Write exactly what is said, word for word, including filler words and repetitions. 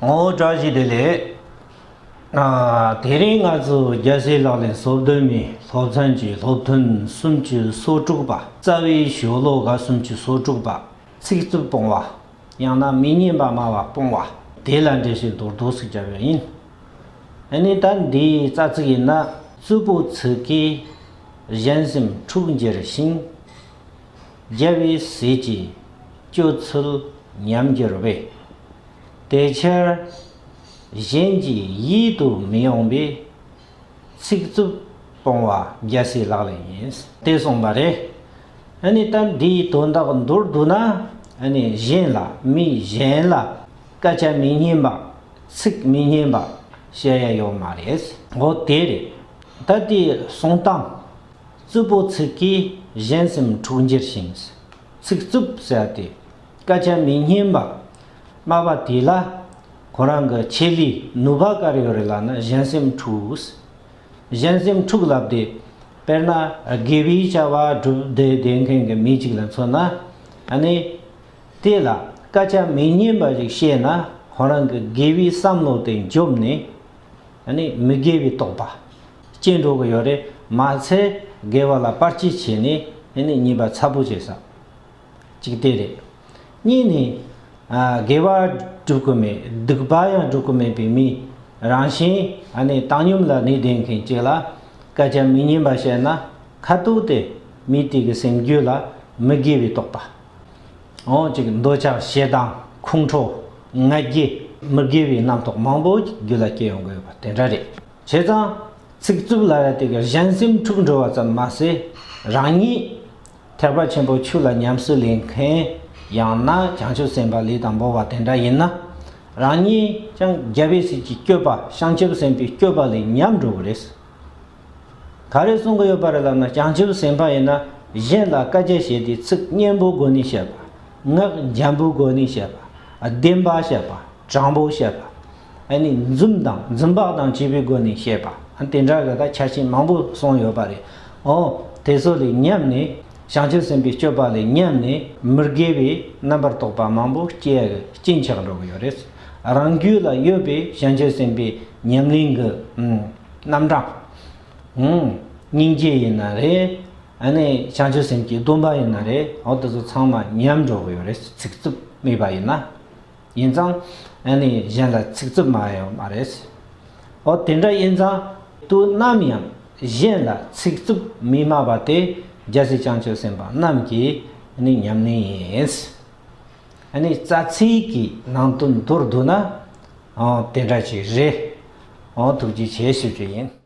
ངོ་བོ་བཀྲ་ཤིས་བདེ་ལེགས། ཨ། དེ་རིང་ང་ཚོ་རྒྱལ་སྲས་ལག་ལེན་སོ་བདུན་མའི་སློབ་ཚན་གྱི་སློབ་ཐུན་སུམ་ཅུ་སོ་དྲུག་པ། རྩ་བའི་ཤོ་ལོ་ཀ་སུམ་ཅུ་སོ་དྲུག་པ། ཚིག་རྩུབ་སྤོང་བ། ཡང་ན་མི་སྙན་པ་སྨྲ་བ་སྤོང་བ། དེ་ལ་འགྲེལ་བཤད་མདོར་བསྡུས་ཤིག་བརྒྱབ་ཡོད་ཡིན། ཨ་ནི་ད་འདིའི་རྩ་ཚིག་ཡིན་ན། རྩུབ་པོ་ཚིག་གིས་གཞན་སེམས་འཁྲུག་འགྱུར་ཞིང་། རྒྱལ་བའི་སྲས་ཀྱི་སྤྱོད་ཚུལ་ཉམས་འགྱུར་བས། དེ་ཕྱིར་གཞན་གྱི་ཡིད་དུ་མི་འོང་བའི་ཚིག་རྩུབ་སྤོང་བ་རྒྱལ་སྲས་ལག་ལེན་ཡིན། དེ་གསུངས་པ་རེད། ཨ་ནི་ད་འདིའི་དོན་དག་མདོར་བསྡུ་ན། ཨ་ནི་གཞན་ལ། མི་གཞན་ལ་སྐད་ཆ་མི་སྙན་པ། ཚིག་མི་སྙན་པ་བཤད་ཡ་ཡོད་མ་རེད། འོ་དེ་རེད། ད་དེའི་གསུང་སྟངས། རྩུབ་པོ་ཚིག་གིས་གཞན་སེམས་འཁྲུག་འགྱུར་ཞིང་། ཚིག་རྩུབ་ཟེར་ཏེ། སྐད་ཆ་མི་སྙན་པ་སྨྲ་བ་དེ་ལ། ཁོ་རང་གི་ཆེད་ལས་ནུས་པ་ག་རེ་ཡོད་རེད་ལབ་ན། གཞན་སེམས་འཁྲུག་གཞན་སེམས་འཁྲུག་ལབ་དེ། དཔེར་ན་དགེ་བའི་བྱ་བ་སྒྲུབ་བསྡད་བསྡད་མཁན་གྱི་མི་གཅིག་ལ་མཚོན་ན། ཨ་ནི་དེ་ལ་སྐད་ཆ་མི་སྙན་པ་ཞིག་བཤད་ན། ཁོ་རང་གི་དགེ་བའི་བསམ་བློ་དེ་འཇོམས་ནས། ཨ་ནི་མི་དགེ་བའི་རྟོག་པ་སྐྱེ་འགྲོ་གི་ཡོད་རེད། མ་ཚད་དགེ་བ་ལ་བར་ཆད་བྱས་ནས། ཨ་ནི་ཉེས་པ་ཚ་པོ་བྱེད་ས་གཅིག་དེ་རེད། གཉིས་ནི། ཨ། དགེ་བ་སྒྲུབ་ཀྱི་མེད། སྡིག་པ་ཡང་སྒྲུབ་ཀྱི་མེད་པའི་མི། རང་བཞིན་ཨ་ནི་བཏང་སྙོམས་ལ་གནས་བསྡད་མཁན་གཅིག་ལ་སྐད་ཆ་མི་སྙན་པ་བཤད་ན། ཁ་ཐུག་དེ་མི་དེ་གི་སེམས་རྒྱུད་ལ་མི་དགེ་བའི་རྟོག་པ། འོ་ཅིག་འདོད་ཆགས་ཞེ་སྡང་ཁོང་ཁྲོ་ང་རྒྱལ་མི་དགེ་བའི་རྣམ་རྟོག་མང་པོ་རྒྱུད་ལ་སྐྱེ་ཡོང་གི་ཡོད་པ་དེ་འདྲ་རེད། བྱས་ཙང་ཚིག་རྩུབ་ལབ་ཡ་དེ་གིས་གཞན་སེམས་འཁྲུག་འགྲོ་བ་ཙམ་མ་ཟད། རང་ཉིད་ཐེག་པ་ཆེན་པོའི་ཆོས་ལ་ཉམས་སུ་ལེན་མཁན། ཡང་ན་བྱང་ཆུབ་སེམས་དཔའ་ལས་དང་པོ་བ་དེ་འདྲ་ཡིན་ན། རང་ཉིད་ཀྱང་རྒྱལ་བའི་སྲས་ཀྱི་སྤྱོད་པ། བྱང་ཆུབ་སེམས་དཔའི་སྤྱོད་པ་ལས་ཉམས་འགྲོ་གི་རེད། ག་རེ་གསུང་གི་ཡོད་པ་རེད་ལབ་ན། བྱང་ཆུབ་སེམས་དཔའ་ཡིན་ན་གཞན་ལ་སྐད་ཆ་བཤད་དུས་ཚིག་སྙན་པོའི་སྒོ་ནས་བཤད་པ། ངག་འཇམ་པོའི་སྒོ་ནས་བཤད་པ། བདེན་པ་བཤད་པ། དྲང་པོ་བཤད་པ། ཨ་ནི་འཛུམ་དང་འཛུམ་བག་དང་བཅས་པའི་སྒོ་ནས་བཤད་པ། ཨ། དེ་འདྲ་གི་ད་ཆ་རྐྱེན་མང་པོ་གསུངས་ཡོད་པ་རེད། འོ་དེ་ཚོ་ལས་ཉམས་ནས། བྱང་ཆུབ་སེམས་དཔའི་སྤྱོད་པ་ལས་ཉམས་ནས། མི་དགེ་བའི་རྣམ་པར་རྟོག་པ་མང་པོ་སྐྱེ་ཡ་གི་རྐྱེན་ཆགས་འགྲོ་གི་ཡོད་རེད། རང་རྒྱུད་ལ་ཡོད་པའི་བྱང་ཆུབ་སེམས་དཔའི་ཉམས་ལེན་གྱི། ཨུམ། རྣམ་གྲངས། ཨུམ། སྙིང་རྗེ་ཡིན་ན་རེད། ཨ་ནི་བྱང་ཆུབ་སེམས་ཀྱི་སྡོམ་པ་ཡིན་ན་རེད། འོ་དེ་ཚོ་ཚང་མ་ཉམས་འགྲོ་གི་ཡོད་རེད། ཚིག་རྩུབ་མེད་པ་ཡིན་ན། ཡིན་ཙང་ཨ་ནི་གཞན་ལ་ཚིག་རྩུབ་སྨྲ་ཡ་ཡོད་མ་རེད། འོ་དེ་འདྲ་ཡིན་ཙང་དུས་ནམ་ཡང་གཞན་ལ་ཚིག་རྩུབ་མི་སྨྲ་བ་དེ་རྒྱལ་སྲས་བྱང་ཆུབ་སེམས་དཔའ་རྣམས་ཀྱི་ཨ་ནི་ཉམས་ལེན་ཡིན། ཨ་ནི་རྩ་ཚིག་གི་ནང་དོན་མདོར་བསྡུ་ན། འོ་དེ་འདྲ་ཅིག་རེད། འོ་ཐུགས་རྗེ་ཆེ་ཞུ་རྒྱུ་ཡིན།